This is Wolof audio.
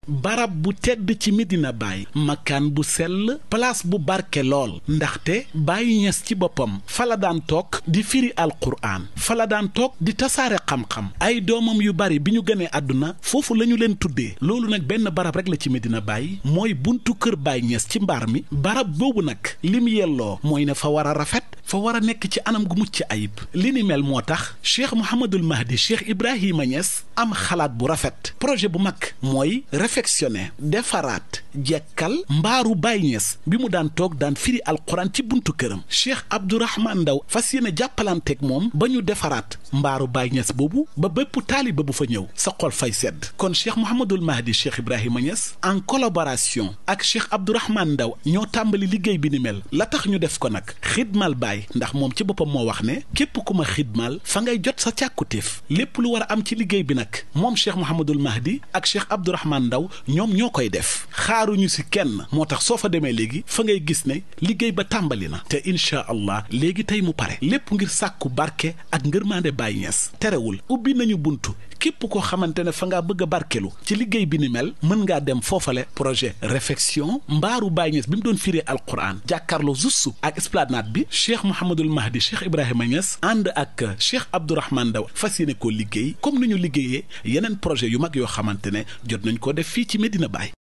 barab bu tedd ci Medina Baye makaan bu sell place bu barke lool ndaxte Baye Niass ci boppam fa la daan toog di firi alquraan fa la daan toog di tasaare xam-xam ay doomam yu bari bi ñu gënee àdduna foofu la ñu leen tuddee loolu nag benn barab rek la ci Medina Baye mooy buntu kër Baye Niass ci mbaar mi barab boobu nag li mu yelloo mooy ne fa war a rafet fa war a nekk ci anam gu mucc ayib li ni mel moo tax Cheikh Mouhamadul Mahdi Cheikh Ibrahima Niass am xalaat bu rafet projet bu mag mooy réfectionner defaraat jekkal mbaaru Baye Niass bi mu daan toog daan firi alquran ci buntu këram Cheikh Abdourahmane Ndaw fas yéene jàppalanteeg moom ba ñu defaraat mbaaru Baye Niass boobu ba bépp taaliba bu fa ñëw sa xol fay sedd kon Cheikh Mouhamadul Mahdi Cheikh Ibrahima Niass en collaboration ak Cheikh Abdourahmane Ndaw ñoo tàmbali liggéey bi ni mel la tax ñu def ko nag xidmal Baye ndax moom ci boppam moo wax ne képp ku ma xidmal fa ngay jot sa càkkutéef lépp lu war a am ci liggéey bi nag moom Cheikh Mouhamadul Mahdi ak Cheikh Abdourahmane Ndaw ñoom ñoo koy def xaaruñu si kenn moo tax soo fa demee léegi fa ngay gis ne liggéey ba tàmbali na te incha allah léegi tey mu pare lépp ngir sàkku barke ak ngërmaande Baye Niass terewul ubbi nañu buntu képp koo xamante ne fa ngaa bëgg a barkelu ci liggéey bi ni mel mën ngaa dem foofale projet réfection mbaaru Baye Niass bi mu doon firee alquran jàkkaarloo juste ak esplanade bi Cheikh Mouhamadul Mahdi Cheikh Ibrahima Niass ànd ak Cheikh Abdourahmane Ndaw fas yéene koo liggéey comme ni ñu liggéeyee yeneen projet yu mag yoo xamante ne jot nañ ko def fii ci Medina Baye